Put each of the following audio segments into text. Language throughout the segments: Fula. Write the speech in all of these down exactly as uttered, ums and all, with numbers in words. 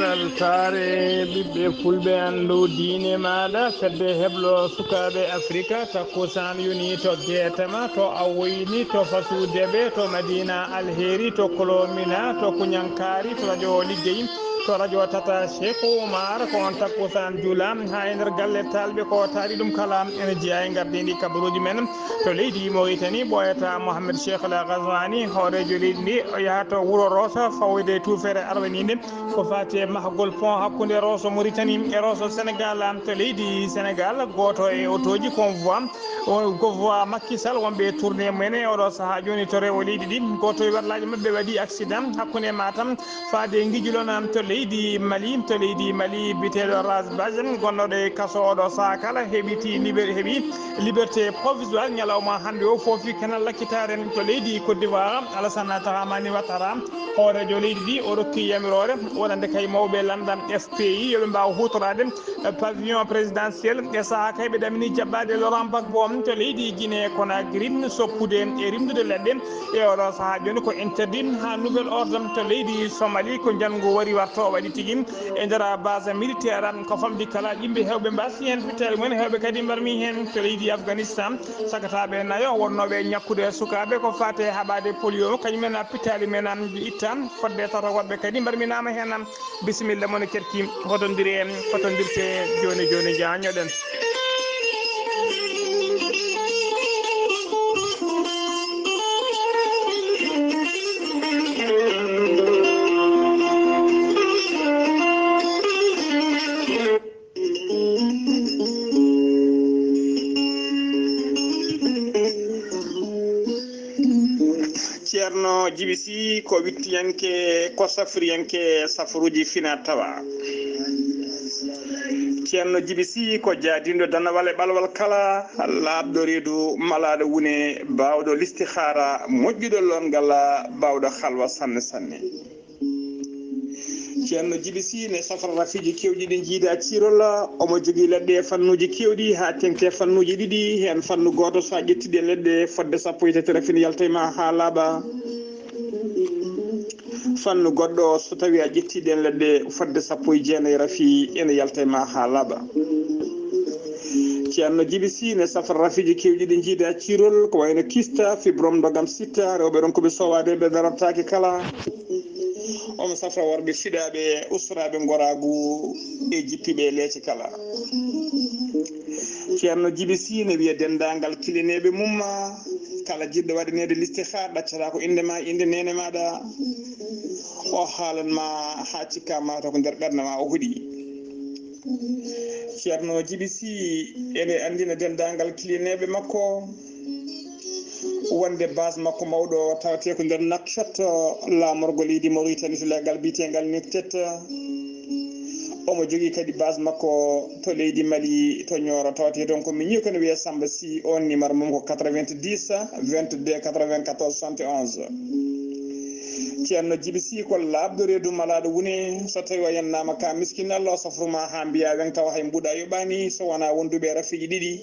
Weltaare ɓiɓɓe fulɓe, anndu diine maaɗa, fedde heblo sukaaɓe Afrika, takkusaan yoni to Geetama, to Awoyni, to Fasudeɓe, to Madina Alheri, to Kolomina, to Kuñankaari, to radio Liggey, to radio Tata Cheikh Oumar, ko on takkusaan juula haa e nder galle talɓe ko taari ɗum kala. Ene jeyaa e ngardiindi kabaruuji men to leydi Mauritanie, ɓooyata Mohamed Cheikh El Ghazouani, hooreejo leydi ndi, o yaha to wuro Rosso, fawde tuufere arwaniinde ko faati e mahgol pont hakkunde Rosso Mauritanie e Rosso Sénégal. To leydi Sénégal, gooto e otooji convoi, o convoi Macky Sall wonɓe e tournée mum en e oɗo sahaa jooni to rewo leydi ndi, gooto e werlaaji maɓɓe waɗi accident hakkunde Matam faade Ngijulona. To leydi Mali, to leydi Mali, biteeɗo Ras Bajen, gonnoɗo e kaso oɗo sahaa kala, heɓiti liber-, heɓi liberté provisoire ñalawma hannde o, foofi kenal lakkitaare. To leydi Côte d'Ivoire, Alassane Dramane Ouattara, hooreejo leydi ndi, o rokki yamiroore wonande kay mawɓe lanndam F P I yo ɓe mbaaw huutoraade pavillon présidentiel e sahaa kay ɓe ɗamini jaɓɓaade Laurent Gbagbo to leydi Guinée Conakry, soppude e rimdude leɗɗe e oɗo sahaa jooni ko interdit haa nouvel ordre. To leydi Somalie, ko njanngu wari warto waɗi tigi e nder base militaire, ko famɗi kala, yimɓe heewɓe mbaasi heen, pittaali mumen heewɓe kadi mbarmi heen. To leydi Afghanistan, sakataaɓe nayo wonnooɓe ñakkude sukaaɓe ko faati e haɓaade polio, kañum en pittaali men itta, fodde tata woɓɓe kadi mbarminaama heen. Bisimilla mon e kerki, hotondiree, hotondirtee jooni jooni, njaañoɗen. Ceerno Jibi Sy ko wittiyanke, ko safriyanke safruuji fina tawa. Ceerno Jibi Sy ko jaadinɗo danawal e ɓalwal kala, laaɓɗo reedu, malaaɗo wune, baawɗo listihaara, moƴƴuɗo loongal, baawɗo halwa sanne sanne. Ceerno Jibi Sy ne safra rafiiji keewɗi ɗi njiida ciirol. Omo jogii leɗɗe e fannuuji keewɗi, haa teŋti e fannuuji ɗiɗi. Heen fannu gooto, so a ƴettii ɗeen leɗɗe, fodde sappo e tati rafi ne yalta e ma haa laaɓa. Fannu goɗɗo, so tawii a ƴettii ɗeen leɗɗe, fodde sappo e jeenayi rafi ene yalta e ma haa laaɓa. Ceerno Jibi Sy ne safra rafiiji keewɗi ɗi njiida ciirol, ko wayno kista, fibrom, ndogam sitta, rewɓe ronkuɓe soowaade ɓe darataake kala. Omo safra worɓe fiɗaaɓe, ustoraaɓe ngoraagu e jippiiɓe e leece kala. Ceerno Jibi Sy ne wiya denndaangal kilineeɓe mum, kala jiɗɗo waɗaneede listihaara, ɗaccata ko innde ma, innde neene maaɗa, o haalan ma haa cikka ma taw ko nder ɓernde ma o hoɗi. Ceerno Jibi Sy ene anndina denndaangal kilineeɓe makko wonde base makko mawɗo tawetee ko nder Nouakchott, laamorgo leydi Mauritanie, to leggal biyeteengal Nektet. Omo jogii kadi base makko to leydi Mali, to Nioro, tawetee toon ko miñi, ko ne wiyee Samba Sy. Oon numéro mum ko quatre-vingt-dix, vingt-deux, quatre-vingt-quatorze, soixante et onze. Ceerno Jibi Sy ko laaɓɗo reedu, malaaɗo wune. So tawii o yennaama ka miskin, Allah o safru ma haa mbiyaa weŋ, tawa hay mbuuɗu a yoɓaani, so wonaa wonduɓe e rafiiji ɗiɗi.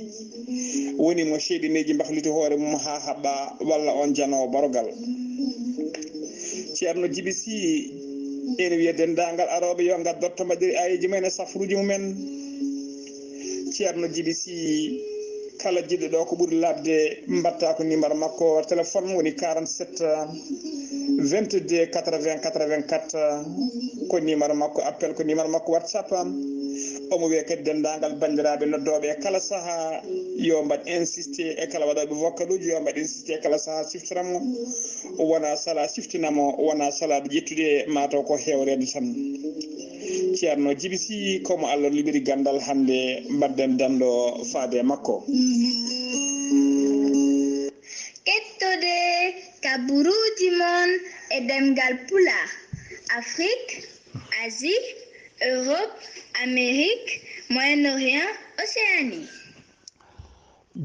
Woni mo seyɗineeji mbahliti hoore mum haa haɓɓa, walla on janoowo barogal. Ceerno Jibi Sy ene wiya denndaangal arooɓe yo ngaddoto mbaɗiri aayeeji mumen e safruuji mumen. Ceerno Jibi Sy, kala jiɗɗo ɗo ko ɓuri laaɓde, mbaɗta ko numéro makko téléphone woni quarante-sept, vingt-deux, quatre-vingts, quatre-vingt-quatre, ko numéro makko appel, ko numéro makko WhatsApp. Omo wiya kadi denndaangal banndiraaɓe noddooɓe e kala sahaa, yo mbaɗ insisté e kala waɗooɓe vocaluuji, yo mbaɗ insisté e kala sahaa, siftora mo. Wona sala siftina mo, wona sala ƴettude, mataw ko hewreede tan. Ceerno Jibi Sy, ko mo Allah luɓiri ganndal, hannde mbaɗden danndo faade e makko. Kettode kabaruuji mon e ɗemngal Pulaar, Afrique, Asie, Europe, Amérique, Moyen-Orient, Océanie.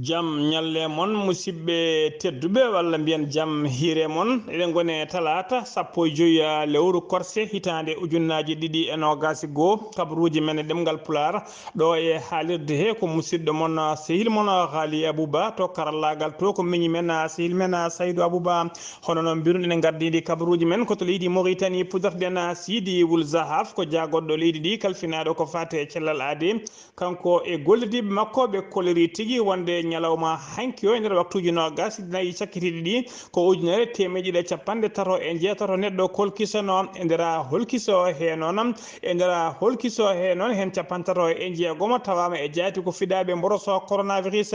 Jam ñalle mon, musidɓe tedduɓe, walla mbiyen jam hiire mon. Eɗen ngoni e talaata sappo e joy lewru korse hitaande ujunnaaji ɗiɗi e noogaas e goo. Kabaruuji men e ɗemngal Pulaar, ɗo e haalirde he ko musidɗo mon, sehil mon, Haali Abuba, to karallaagal to ko miñi men, sehil men, Saydu Abuba. Hono noon mbiruno, enen ngardiindi kabaruuji men ko to leydi Mauritanie, pudarten Sidi Wul Zahaf, ko jaagoɗɗo leydi ndi, kalfinaaɗo ko faati e cellal aade. Kanko e gollidiiɓe makko, ɓe koliri tigi wonde ñalawma hanki o, e nder waktuuji noogaas e nayi cakkitiiɗi ɗi, ko ujunere teemedde ɗiɗi e capanɗe tato e njeetato neɗɗo kolkisano. E nder holkiso he noon, e nder holkiso he noon, heen capanɗe tato e jeegomo tawaama e jaati ko fiɗaaɓe mboroso coronavirus.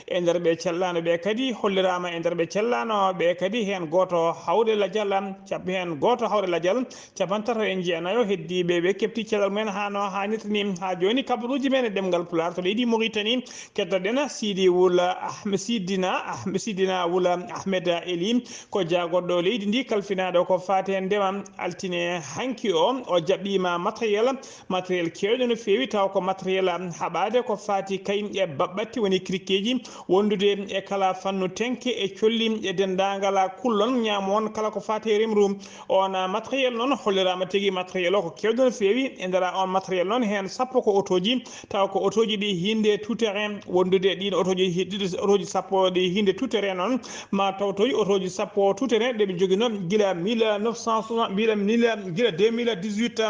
E nder ɓe cellaano ɓe kadi, holliraama e nder ɓe cellaano ɓe kadi, heen gooto hawre lajal, cap-, heen gooto hawre lajal, capanɗe tato e jeenayo heddiiɓe ɓe keɓti cellal mumen haa no haanirta ni. Haa jooni, kabaruuji men e ɗemngal Pulaar to leydi Mauritanie, keddoɗen Sidi Wul Ahmed, Sidina Ahmed, Sidina Wul Ahmed Eli, ko jaagoɗɗo leydi ndi, kalfinaaɗo ko faati e ndema. Altine hanki o, o jaɓɓiima matériel, matériel keewɗo no feewi, taw ko matériel haɓaade ko faati kay e baɓɓatti, woni kirikeeji, wondude e kala fannu tenke e colli e denndaangal kullon ñaamo on kala ko faati e remru. On matériel noon holliraama tigi, matériel o ko keewɗo no feewi. E nder on matériel noon, heen sappo ko otooji, taw ko otooji ɗi hinde tout terrain, wondude ɗiin otooji hi-, ɗiɗi, otooji sappo ɗi hinde tout terrain noon, ma taw toy otooji sappo tout terrain ɗe ɓe njoginoo gila mille neuf cent soixante, gila mille, gila deux mille dix-huit.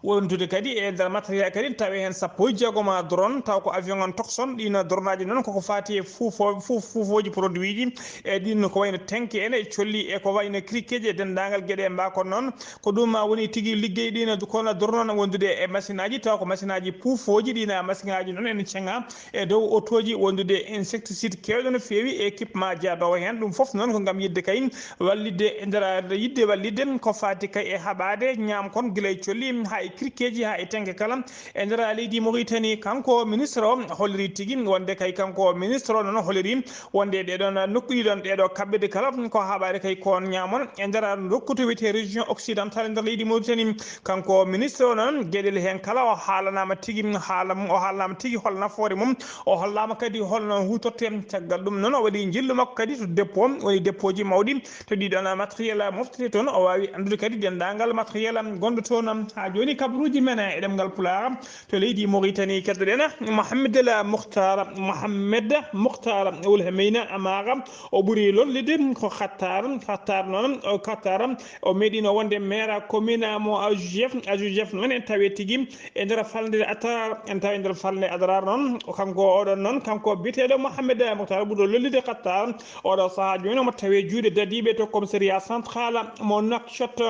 Wondude kadi e nder matériel kadi, tawi heen sappo e jeegom drone, taw ko avion on Tucson. Ɗiin drone aji noon koko faati e fuufo-, fuuf-, fuufooji produit ji, e ɗiin ko wayno tenke en e colli e ko wayno kirikeeji e denndaangal geɗe mbaakon noon. Ko ɗum woni tigi liggey ɗiin, kono drone noon wondude e machine aji, taw ko machine aji puufooji. Ɗiin machine aji noon ene ceŋa e dow otooji, wondude insecticide keewɗo no feewi, e équipement jaadoowo heen. Ɗum fof noon ko ngam yiɗde kay wallitde, e nder yidde wallitde ko faati kay e haɓaade ñaam kon, gila e colli haa e kirkeeji haa e tenke kala e nder leydi Mauritanie. Kanko ministre o holliri tigi wonde kay, kanko ministre o noon holliri wonde ɗee ɗoon nokku, ɗii ɗoon, ɗee ɗoo kaɓɓirɗe kala ko haɓaade kay kon ñaam on e nder nokku to wiyetee région occidentale e nder leydi Mauritanie. Kanko ministre o noon, geɗel heen kala o haalanaama tigi haala mum, o haalanaama tigi hol nafoore mum, o hollaama kadi holno huutortee. Caggal ɗum noon, o waɗi njillu makko kadi to dépôt, woni dépôt ji mawɗi to ɗii ɗoon matériel moftete toon. O waawi anndude kadi denndaangal matériel gonɗo toon. Haa jooni, kabaruuji men e ɗemngal Pulaar to leydi Mauritanie, keddoɗen Mohamed El Mokhtar, Mohamed Mokhtar Ould Hemeina Amara. O ɓuri lollide ko Qatar. Qatar noon, o Qatar, o meeɗino wonde maire commune mo Ajoujef. Ajoujef noon en tawi tigi e nder falnde Atar, en tawi e nder falnde Adrar noon, o kanko oɗon noon, kanko biyeteeɗo Mohamed Mokhtar ɓurɗo lollude Qatar, oɗo sahaa jooni omo tawi juuɗe dadiiɓe to commissariat central mo Nouakchott.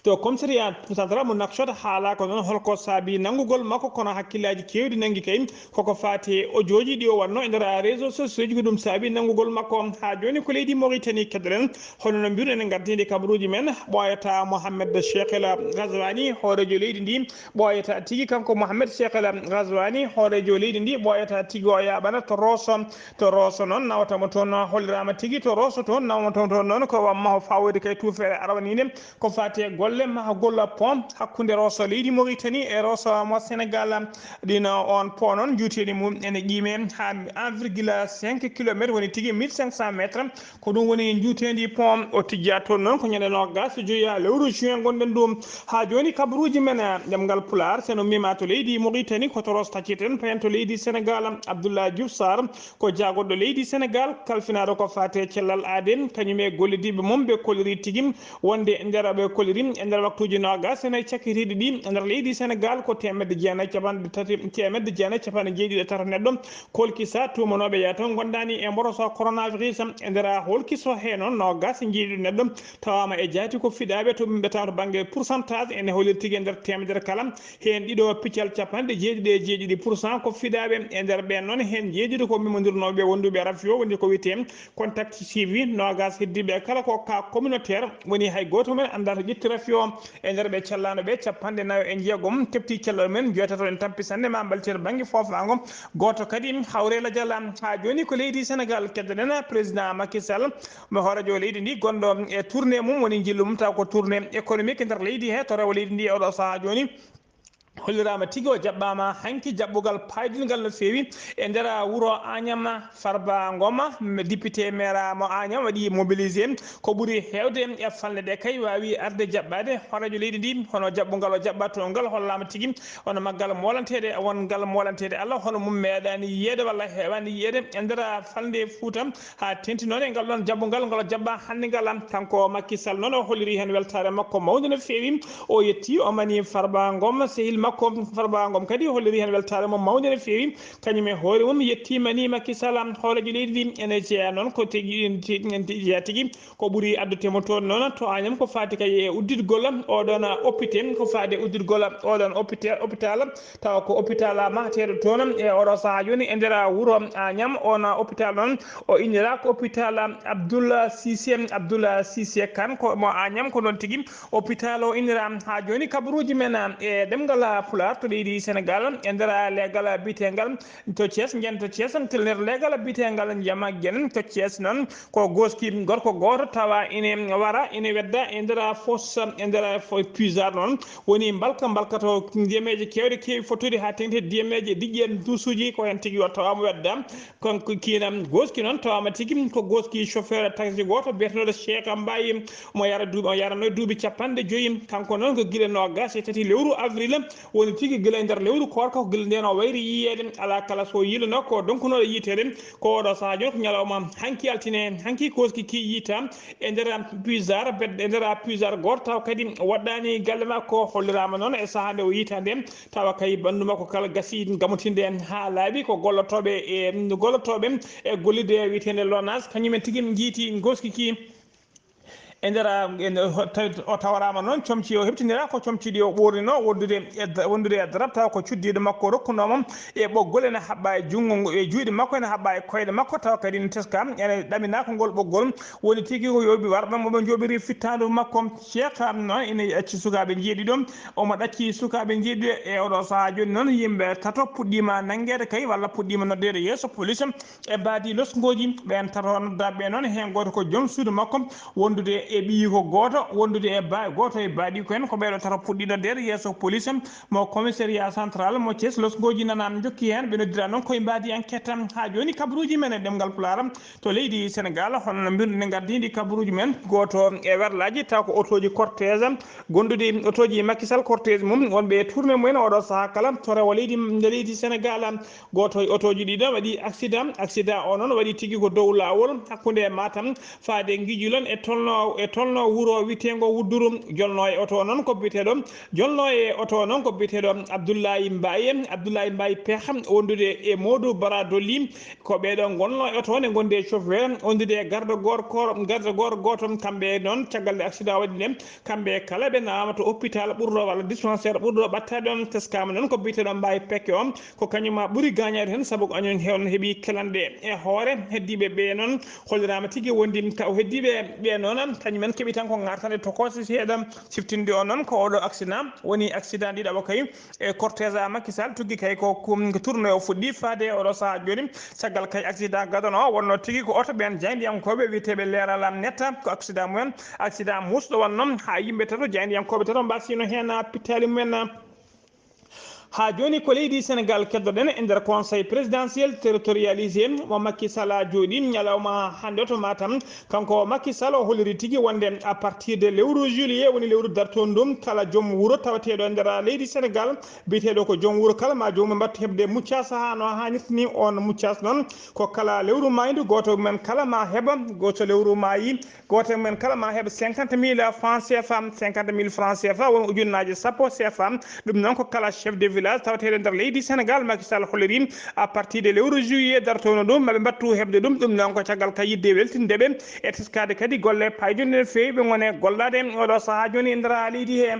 To commissariat central mo Nouakchott, haalaaka noon holko saabi nanngugol makko, kono hakkillaaji keewɗi nanngi kay koko faati e ojooji ɗi o waɗno e nder réseaux sociaux ji, ko ɗum saabi nanngugol makko. Haa jooni ko leydi Mauritanie keddoɗen. Hono no mbiruɗen, en ngardiinde kabaruuji men, ɓooyata Mohamed Cheikh El Ghazouani, hooreejo leydi ndi, ɓooyata tigi kanko Mohamed Cheikh El Ghazouani, hooreejo leydi ndi, ɓooyata tigi o yaaɓana to Rosso. To Rosso noon nawata mo toon, holliraama tigi to Rosso toon nawata mo toon noon ko wamma o fawoyde kay tuufeere arwaniinde ko faati e golle mahgol pont hakkunde Rosso leydi Mauritanie e Rosso mo Sénégal. Ɗino on pont noon, njuuteendi mum ene qiime haa un virgule cinq kilométre, woni tigi mille cinq cents mètres. Ko ɗum woni njuuteendi pont o tijjaa toon noon ko ñande noogaas e joy lewru juin ngonɗen ɗum. Haa jooni kabaruuji men, eh, ɗemngal Pulaar, so en ummiima to leydi Mauritanie, ko to Rosso tacceten, payen to leydi Sénégal. Abdoulaye Diouf Sarr ko jaagoɗɗo leydi Sénégal, kalfinaaɗo ko faati e cellal aade, kañum e gollidiiɓe mum, ɓe koliri tigi wonde e nder, ɓe koliri e nder waktuuji noogaas e nayi cakkitiiɗi ɗi e nder leydi Sénégal ko teemedde jeenayi capanɗe tati, teemedde jeenayi capanɗe jeeɗiɗi e tato neɗɗo kolkisa tuumanooɓe yahata ngondaani e mboroso coronavirus. E nder holkiso he noon, noogaas e jeeɗiɗo neɗɗo tawaama e jaati ko fiɗaaɓe, to ɓe tawa to bannge pourcentage, ene holiri tigi e nder teemedere kala, heen ɗiɗo piccal capanɗe jeeɗiɗi e jeeɗiɗi pour cent ko fiɗaaɓe. E nder ɓeen noon, heen jeeɗiɗo ko memondirnooɓe wonduɓe rafi o, woni ko wiyetee contact suivi. Noogaas heddiiɓe kala ko cas communautaire, woni hay gooto men anndaa to ƴetti rafi o. E nder ɓe cellaano ɓe, capanɗe nayo e jeegom keɓti cellal men, joytato en tampi sanne ma mbalten bannge foofaango. Gooto kadi hawre lajal. Haa jooni ko leydi Sénégal keddoɗen président Macky Sall, mo hooreejo leydi ndi, gonɗo e tournée mum, woni njillu mum taw ko tournée économique nder leydi he, to rewo leydi ndi e oɗo sahaa jooni. Holliraama tigi o jaɓɓaama hanki jaɓɓugal paydingal no feewi e nder wuro Agnam. Farba Ngom, député maire mo Agnam, waɗi mobilisé ko ɓuri heewde e falnde ɗe kay waawi arde jaɓɓaade hooreejo leydi ndi. Hono jaɓɓungal o jaɓɓatoo ngal hollaama tigi hono maggal molanteede, won ngal molanteede Allah, hono mum meeɗaani yiyeede walla heewaani yiyeede e nder falnde Fuuta. Haa teeŋti noon e ngal ɗoon jaɓɓungal ngol o jaɓɓaa hannde ngal. Kanko Macky Sall noon o holliri heen weltaare makko mawnde no feewi. O yetti, o mani Farba Ngom, sehil makko. Farba Ngom kadi holliri heen weltaare mum mawnde no feewi. Kañum e hoore mum yetti, mani Macky Sall, hooreejo leydi ndi. Ene jeyaa noon ko tigi, jeyaa tigi ko ɓuri addude mo toon noon to Agnam ko faati kay e udditgol oɗoon hôpital, ko faati e udditgol oɗoon hôpital, hôpital tawa ko hôpital mahateeɗo toon e oɗo sahaa jooni e nder wuro Agnam. Oon hôpital noon o innira ko hôpital Abdoul Cissé, Abdoul Cissé Kane ko mo Agnam. Ko noon tigi hôpital o innira. Haa jooni kabaruuji men e ɗemngal Pulaar to leydi Senegaal e nder leegal biyeteengal to Thiès, njen to Thiès, nder leegal biyeteengal Jama Gen to Thiès noon, ko gooski gorko gooto tawa ine wara, ine wedda e nder fosse, e nder fo-, puisard noon. Woni mbalka, mbalka to ndiyameeje keewɗe keewi fottude haa teeŋti diyameeje diƴƴe duusuuji, ko heen tigi o tawaama wedda. Kanko kiina gooski noon tawaama tigi ko gooski chauffeur taxi gooto biyeteeɗo Cheikh Mbaye, mo yara duuɓi, o yarano duuɓi capanɗe joyi. Kanko noon ko gila noogaas e tati lewru avril woni tigi gila e nder lewru koorka, ko gila ndeen o wayri yiyeede. Alaa kala so yiilano ko donkunooɗo yiiteede. Ko oɗo sahaa jooni ko ñalawma hanki altine, hanki gooski ki yiita e nder puisard, bedde e nder puisard gooto, tawa kadi woɗɗaani galle makko. Holliraama noon e sahaa nde o yiita nde, tawa kay ɓanndu makko kala gasi gamotinde haa laaɓi. Ko gollotooɓe e gollotooɓe e gollidde wiyeteende Lonase, kañumen tigi njiiti gooski ki. E nder, e nder, tawi o tawraama noon, comci o heɓtinira ko comci ɗi o ɓoornino wondude e da-, wondude e darab, tawa ko cuddiiɗo makko rokkunoo mo e ɓoggol ene haɓɓa e junngo ngo, e juuɗe makko ene haɓɓa e koyɗe makko, tawa kadi ne teska ene ɗamina ko ngol ɓoggol woni tigi ko yooɓi warɓe mo ɓe njooɓiri fittaandu makko. Cheikh am noon ene acci sukaaɓe njeeɗiɗo, omo ɗacci sukaaɓe njeeɗiɗo e oɗo sahaa jooni noon yimɓe tato puɗɗiima nanngeede kay walla puɗɗiima noddeede yeeso police. E baadi loskooji. Ɓeen tato noddaaɓe ɓe noon, heen gooto ko joom suudu makko, wondude e ɓiyiiko gooto, wondude e ba-, gooto e baadiiko en. Ko ɓeeɗo tato puɗɗiino nder yeeso police mo commissariat central mo Thiès. Loskooji nana njokki heen, ɓe noddira noon koye mbaadi enquête. Haa jooni kabaruuji men e ɗemngal Pulaar to leydi Senegaal, hono no mbirdude ngardiiɗi kabaruuji men. Gooto e werlaaji taw ko otooji cortège, gondude otooji Macky Sall cortège mum, wonɓe e tourné mumen oɗo sahaa kala to rewo leydi, nde leydi Senegaal. Gooto e otooji ɗiɗo waɗi accident. Accident o noon waɗi tigi ko dow laawol hakkunde Matam faade Ngijulon e tolno, e tolno wuro witeengo Wudduru. Jolno e oto o noon ko biyeteeɗo, jolno e oto o noon ko biyeteeɗo Abdoulaye Mbaye, Abdoulaye Mbaye Peex, wondude e Modou Bara Dolly. Ko ɓeeɗo ngonno e oto o ne ngondi e chauffeur, wondude e garde corps, garde corps gooto. Kamɓe noon, caggal nde accident waɗi nde, kamɓe kala ɓe nawaama to hôpital ɓurɗo walla dispensaire ɓurɗo ɓattaade on. Teskaama noon ko biyeteeɗo Mbaye Peex o, ko kañum maa ɓuri gaañaade heen, sabu ko kañum heen heɓi kelande e hoore. Heddiiɓe ɓe noon, holliraama tigi wondi ka-, heddiiɓe ɓe noon, kañum en keɓi tan ko ngartande tokoosi seeɗa. Siftinde o noon ko oɗo accident woni accident ɗiɗaɓo kay e cortège a Macky Sall. Tuggi kay ko kum-, ko tourné o fuɗɗi faade e oɗo sahaa jooni. Caggal kay accident gadano o, wonno tigi ko oto ɓeen jaayndiyankooɓe wiyeteeɓe Leeral am Netta, ko accident mumen, accident muusɗo wonno, haa yimɓe tato, jaayndiyankooɓe tato mbasino heen pittaali mumen. Haa jooni ko leydi Senegaal keddoɗen e nder conseil présidentiel territorialisé mo Macky Sall jooɗi ñalawma hannde to Matam. Kanko Macky Sall o holliri tigi wonde à partir de lewru juillet woni lewru dartoondu ndu, kala joom wuro tawateeɗo e nder leydi Senegaal, biyeteeɗo ko joom wuro kala ma joom mum mbattu heɓde muccaas haa no haanirta ni. On muccaas noon ko kala lewru maaydu gooto men kala ma heɓa, gooto lewru maayi gooto men kala ma heɓa cinquante mille francs C F A, cinquante mille francs C F A woni ujunnaaje sappo C F A. Ɗum noon ko kala chef de village tawateeɗo e nder leydi Senegaal, Macky Sall holliri à partir de lewru juillet dartoondu ndu, maɓe mbattu heɓde ɗum. Ɗum noon ko caggal ka yiɗde weltinde ɓe e teskaade kadi golle paydunɗe no feewi ɓe ngoni e gollaade oɗo sahaa jooni e nder leydi he.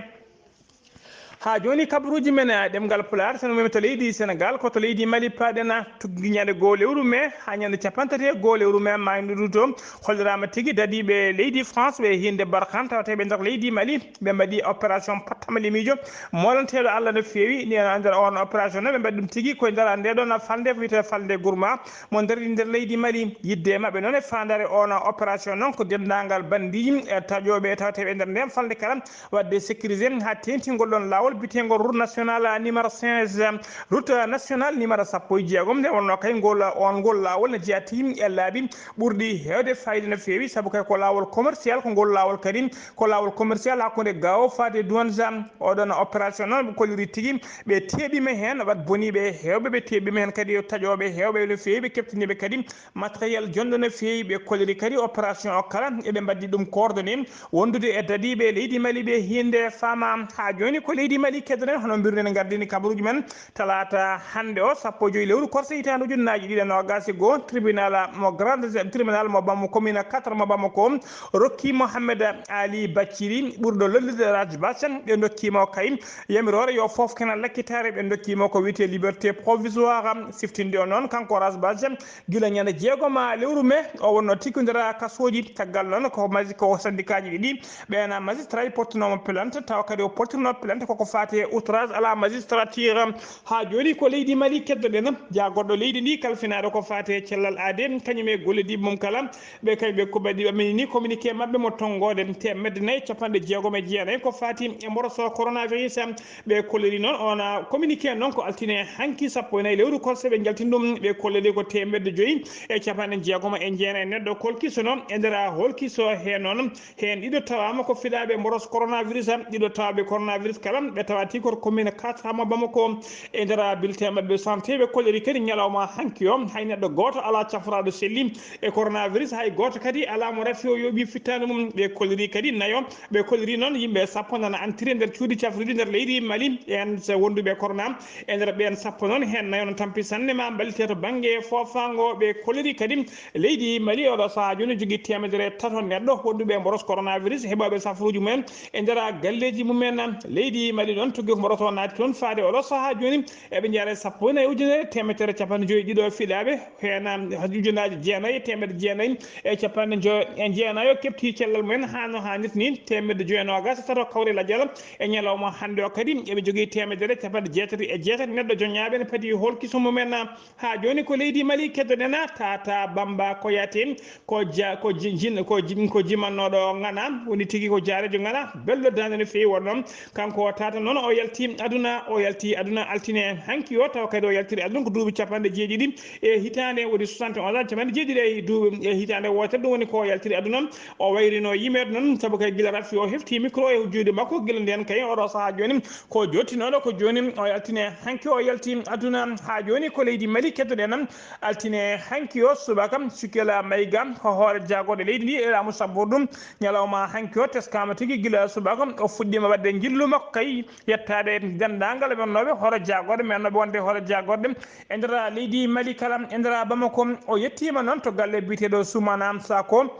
Haa jooni kabaruuji men e ɗemngal Pulaar, so no memi to leydi Senegaal, ko to leydi Mali paaɗen, tuggi ñande goo lewru mee haa ñande capanɗe tati e goo lewru mee maayndu ndu to. Holliraama tigi dadiiɓe leydi France ɓe hiinde Barkhane tawateeɓe nder leydi Mali, ɓe mbaɗi opération pattamali miijo molanteeɗo Allah no feewi. Ni e nder on opération noon ɓe mbaɗi ɗum tigi koye nder nde ɗon falnde wiyetee falnde Gourma mo nder, nder leydi Mali. Yiɗde maɓɓe noon e faandaare on opération noon ko denndaangal banndiiji e taƴooɓe tawateeɓe e nder nden falnde kala waɗde sécurisé haa teeŋtingol ɗon laawol. Biteengol route nationale numéro quinze, route nationale numéro sappo e jeegom. Nde wonnoo kay ngol, on ngol laawol ne jeyatii e laabi ɓurɗi heewde fayida no feewi, sabu kay ko laawol commercial, ko ngol laawol kadi ko laawol commercial hakkunde Gao faade Douentza. Oɗon opération noon ɓe kolliri tigi, ɓe teeɓiima heen, wat boniiɓe heewɓe ɓe teeɓiima heen kadi, taƴooɓe heewɓe no feewi, ɓe keɓtiniiɓe kadi matériel jonɗo no feewi. Ɓe kolliri kadi opération o kala eɓe mbaɗdi ɗum coordonné wondude e dadiiɓe leydi Mali ɓe hiinde faama. Haa jooni ko leydi Mali keddoɗen, hono mbiruɗen gardini kabaruuji men talaata hannde o, sappo e joyi lewru korse hitaande ujunnaaji ɗiɗi e noogaas e goo, tribunal mo grande, tribunal mo Bamako, commune quatre mo Bamako, rokki Mohamed Ali Bathily ɓurɗo lollude Raj Bath, ɓe ndokkiima o kay yamiroore yo fof kena lakkitaare, ɓe ndokkiima ko wiyetee liberté provisoire. Siftinde o noon, kanko Raj Bath, gila ñande jeegom lewru mee, o wonno tikkondira kasooji. Caggal noon ko masi-, ko syndicat ji ɗiɗi, ɓeen magistrat ji portunoomo plainte, tawa kadi o portunoo plainte koko faati e outrage à la magistrature. Haa jooni ko leydi Mali keddoɗen, jaagorɗo leydi ndi kalfinaaɗo ko faati e cellal aade, kañum e gollodiiɓe mum kala, ɓe kay ɓe ko mbaɗi, ɓe mini ni communiqué maɓɓe mo tonngoode teemedde nayi capanɗe jeegom e jeenayi ko faati e mboroso coronavirus. Ɓe kolliri noon on communiqué noon ko altine hanki sappo e nayi lewru korse ɓe njaltini ɗum. Ɓe kolliri ko teemedde joyi e capanɗe jeegom e jeenayi neɗɗo kolkisono e nder holkiso he noon. Heen ɗiɗo tawaama ko fiɗaaɓe mboros coronavirus, ɗiɗo tawaaɓe coronavirus kala ɓe tawati ko commune quatre mo Bamako. E nder bulletin maɓɓe santé ɓe kolliri kadi ñalawma hanki o hay neɗɗo gooto alaa cafraaɗo selli e coronavirus, hay gooto kadi alaa mo rafi o yooɓi fittaandu mum. Ɓe kolliri kadi nayo, ɓe kolliri noon yimɓe sappo nana entri nder cuuɗi cafruɗi nder leydi Mali, en so wonduɓe corona. E nder ɓeen sappo noon, heen nayo no tampi sanne ma mballite to bannge foofaango. Ɓe kolliri kadi leydi Mali oɗo sahaa jooni jogii teemedere tato neɗɗo wonduɓe mboros coronavirus heɓaaɓe safruuji mumen e nder galleeji mumen. Leydi Mali noon tuggi ko mboros o naati toon faade oɗo sahaa jooni eɓe njeyaa e sappo e nayi ujunere teemedere capanɗe joyi ɗiɗo fiɗaaɓe, heen ujunnaaji jeenayi e teemedde jeenayi e capanɗe joy e jeenayo keɓti cellal mumen haa no haanirta ni, teemedde joy e noogaas e tato kawre lajal. E ñalawma hannde o kadi eɓe jogii teemedere capanɗe jeetati e jeetati neɗɗo joñaaɓe ne padi holkiso mumen. Haa jooni ko leydi Mali keddoɗen, Tata Bamba Koyate, ko ja-, ko ji-, jin-, ko jim-, ko jimannooɗo Ngana, woni tigi ko jaareejo Ngana, belɗo daande no feewi wonno. Kanko o Tata noon o yalti aduna, o yalti aduna altine hanki o, tawa kadi o yaltiri aduna ko duuɓi capanɗe jeeɗiɗi e hitaande, woni soixante et onze ans, capanɗe jeeɗiɗi e duuɓi e hitaande wootere, ɗum woni ko o yaltiri aduna. O wayrino yimeede noon, sabu kay gila rafi o hefti micro e juuɗe makko, gila ndeen kay oɗo sahaa jooni ko jottinooɗo ko jooni o yaltine hanki o yalti aduna. Haa jooni ko leydi Mali keddoɗen altine hanki o subaka. Sukela Mayga ko hoore jaagorɗe leydi ndi e laamu sabbordu, ñalawma hanki o teskaama tigi gila subaka. O fuɗɗiima waɗde njillu makko kay yettaade denndaangal wonnooɓe hoore jaagorɗe, wonnooɓe wonde hoore jaagorɗe e nder leydi Mali kala, e nder Bamako. O yettiima noon to galle biyeteeɗo Soumana Sako.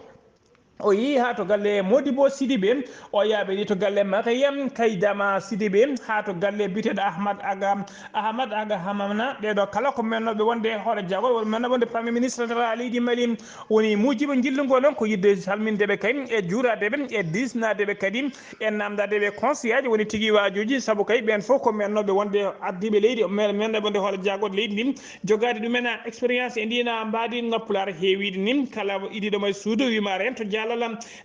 O yehi haa to galle Modibo Sidibé, o yaaɓiri to galle Mariam Kaydama Sidibé, haa to galle biyeteeɗo Ahmad Aga, Ahmad Aga Hamamna. Ɓeeɗo kala ko mennooɓe wonde hoore jaagorɗe, woni mennooɓe wonde Premier Ministre nder leydi Mali. Woni muujibo njillu ngoo noon ko yiɗde salminde ɓe kay e juuraade ɓe e diisnaade ɓe kadi e naamndaade ɓe conseillaaji woni tigi waajuuji, sabu kay ɓeen fof ko mennooɓe wonde ardiiɓe leydi, men-, mennooɓe wonde hoore jaagorɗe leydi ndi, jogaade ɗumen expérience e ndiin mbaadi no Pulaar heewiide ni. Kala idiiɗo mo e suudu wiima rento jaalal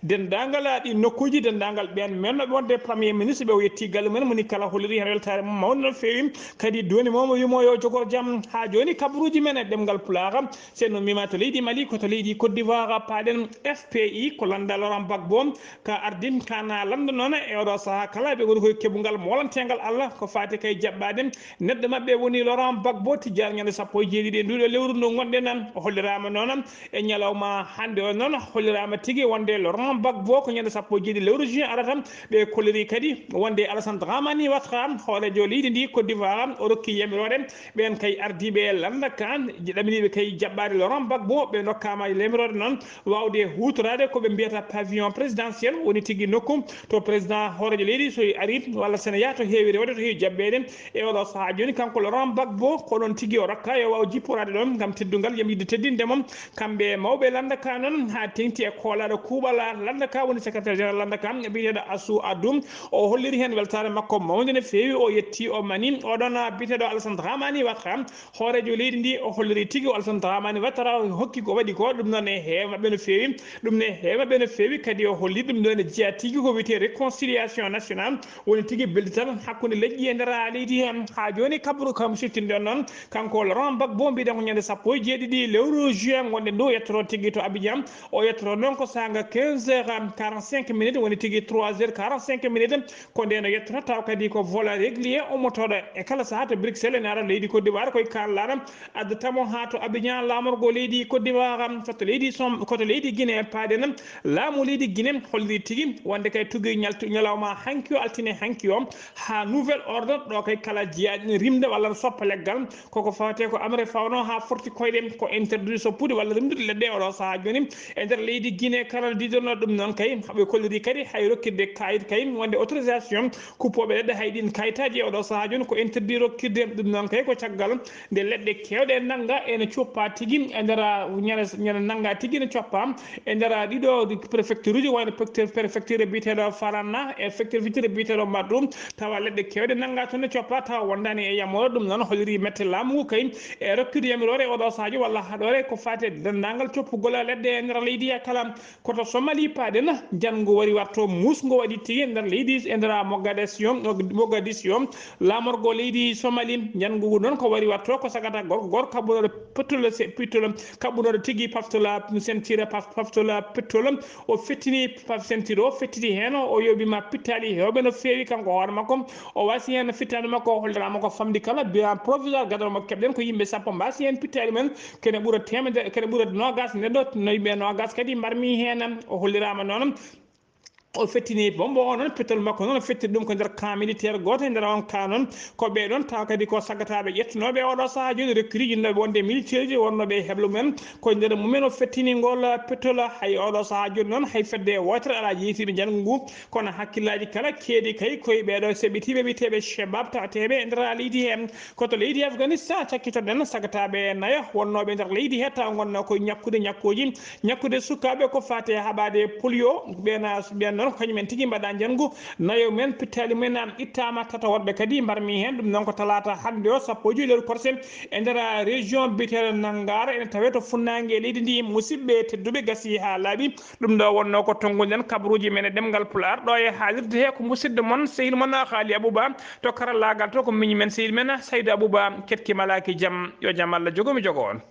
denndaangal ɗi nokkuuji, denndaangal ɓeen mennooɓe wonde Premier Ministre ɓe, o yetti galle mum en, moni kala holliri heen weltaare mum mawnde no feewi. Kadi duwani mo, mo wiimo yo jogor jam. Haa jooni kabaruuji men e ɗemngal Pulaar, so en ummiima to leydi Mali, ko to leydi Côte d'Ivoire paaɗen. F P I ko lannda Laurent Gbagbo ka ardi, kana lannda noon e oɗo sahaa kala ɓe ngoni koye keɓungal moolanteengal Allah ko faati kay jaɓɓaade neɗɗo maɓɓe woni Laurent Gbagbo. Tijjaan ñande sappo e jeeɗiɗi e nduuɗo lewru ndu ngonɗen, o holliraama noon e ñalawma hannde o noon, holliraama tigi wonde Laurent Gbagbo ko ñande sappo e jeeɗiɗi lewru juin arata. Ɓe kolliri kadi wonde Alassane Dramane Ouattara, hooreejo leydi ndi Côte d'Ivoire, o rokki yamiroore ɓeen kay ardiiɓe lannda ka, ɗaminiiɓe kay jaɓɓaade Laurent Gbagbo, ɓe ndokkaama yamiroore noon waawde huutoraade ko ɓe mbiyata pavillon présidentiel, woni tigi nokku to président hooreejo leydi so ari, walla so ene yaha to heewiri waɗde, to heewi jaɓɓeede. E oɗo sahaa jooni, kanko Laurent Gbagbo, ko ɗoon tigi o rokka yo waaw jipporaade ɗoon ngam teddungal, yam yiɗde teddinde mo. Kamɓe mawɓe lannda ka noon, haa teeŋti e koolaaɗo Kuuɓal lannda ka woni secrétaire général lannda ka biyeteeɗo Assou Addoum, o holliri heen weltaare makko mawnde no feewi. O yetti, o mani oɗon biyeteeɗo Alassane Dramane Ouattara, hooreejo leydi ndi. O holliri tigi o Alassane Dramane Ouattara hokki ko waɗi ko ɗum noon e heewa maɓɓe no feewi. Ɗum ne heewa maɓɓe no feewi, kadi o holli ɗum ɗo ene jeyaa tigi ko wiyetee réconciliation nationale, woni tigi beldital hakkunde leƴƴi e nder leydi heen. Haa jooni kabaru kam siftinɗen noon, kanko Laurent Gbagbo, mbiɗen ko ñande sappo e jeeɗiɗi lewru juin ngonɗen ɗo, o yettoto tigi to Abidjan. O yettoto noon ko saanga quinze heures quarante-cinq minutes, woni tigi trois heures quarante-cinq minutes. Ko ndeen o yettata taw kadi ko vol régulier ummotooɗo e kala sahaa to Bruxelles ene ara leydi Côte d'Ivoire, koye kaalal addata mo haa to Abidjan, laamorgo leydi Côte d'Ivoire. Koto leydi Som-, koto leydi Guinée paaɗen. Laamu leydi Guinée holliri tigi wonde kay tugi ñaltu-, ñalawma hanki o, altine hanki o, haa nouvel ordre, ɗo kay kala jiyaaɗo ene rimda walla ne soppa leggal. Koko fawetee ko amre fawno haa forti koyɗe, ko interdit soppude walla rimdude leɗɗe oɗo sahaa jooni. E nder leydi Guinée, kala diidorno ɗum noon kay, ɓe kolliri kadi hay rokkirde kayit kay wonde autorisation kuppooɓe leɗɗe, hay ɗin kayitaaji e oɗo sahaa jooni ko interdit rokkirde. Ɗum noon kay ko caggal nde leɗɗe keewɗe nannga ene coppa tigi e nder ñande, ñande nannga tigi ene coppa e nder ɗiɗo préfecture uji, wayno préfecture, préfecture biyeteeɗo Farana e préfecture biyeteeɗo Madou. Tawa leɗɗe keewɗe nannga toon ne coppa, tawa wondaani e yamoore. Ɗum noon holliri mette laamu ngu kay e rokkude yamiroore e oɗo sahaa jooni walla haɗoore ko faati e denndaangal coppugol leɗɗe e nder leydi he kala. Koto Somali paaɗen, njanngu wari warto muus ngo waɗi tigi e nder leydi, e nder Mogadiscio, Mogadiscio, laamorgo leydi Somali. Njanngu ngu noon ko wari warto ko sagata gorko, gorko kaɓɓunooɗo pettol, se-, pettol, kaɓɓunooɗo tigi paftola, sentira paf-, paftola pettol. O fettini paf-, sentira o fettiti heen, o yooɓi ma pittaali heewɓe no feewi. Kanko hoore makko, o wasi heen fittaandu makko, o holliraama ko famɗi kala bilan provisoire gadano mo keɓɗen ko yimɓe sappo mbasi heen pittaali men, kene ɓura teemedere, kene ɓura noogas neɗɗo, no yimɓe noogas kadi mbarmi heen. O holliraama noon, o fettini bombo o noon, pettol makko noon, o fettini ɗum ko nder camp militaire gooto e nder on camp noon. Ko ɓee ɗoon tawa kadi ko saggataaɓe ƴettunooɓe oɗo sahaa jooni, recruter yimɓe wonde militaire ji wonnooɓe e heblo mumen. Ko nder mumen o fettini ngol pettol. Hay oɗo sahaa jooni noon, hay fedde wootere alaa jeytiiɓe njanngu ngu, kono hakkillaaji kala keedi kay koye ɓee ɗoo seɓɓitiiɓe wiyeteeɓe Shabab tawateeɓe e nder leydi heen. Koto leydi Afghanistan, cakkitoɗen saggataaɓe nayo wonnooɓe nder leydi he, taw ngonnoo koye ñakkude ñakkuuji, ñakkude sukaaɓe ko faati e haɓaade polio. Ɓeen, ɓeen noon ko kañumen tigi mbaɗa njanngu. Nayo men, pittaali men ittaama, tato woɗɓe kadi mbarmi heen. Ɗum noon ko talaata hannde o, sappo e joyi lewru korse, e nder région biyeteeɗo Nangara, ene tawee to funnaange leydi ndi. Musidɓe tedduɓe, gasi haa laaɓi. Ɗum ɗo wonnoo ko tonnguɗen kabaruuji men e ɗemngal Pulaar, ɗo e haalirde he ko musidɗo mon, sehil mon Haali Abouba. To karallaagal to ko miñi men, sehil men Saydu Abouba. Ketki malaaki jam, yo jam Allah jogo mi jogo on.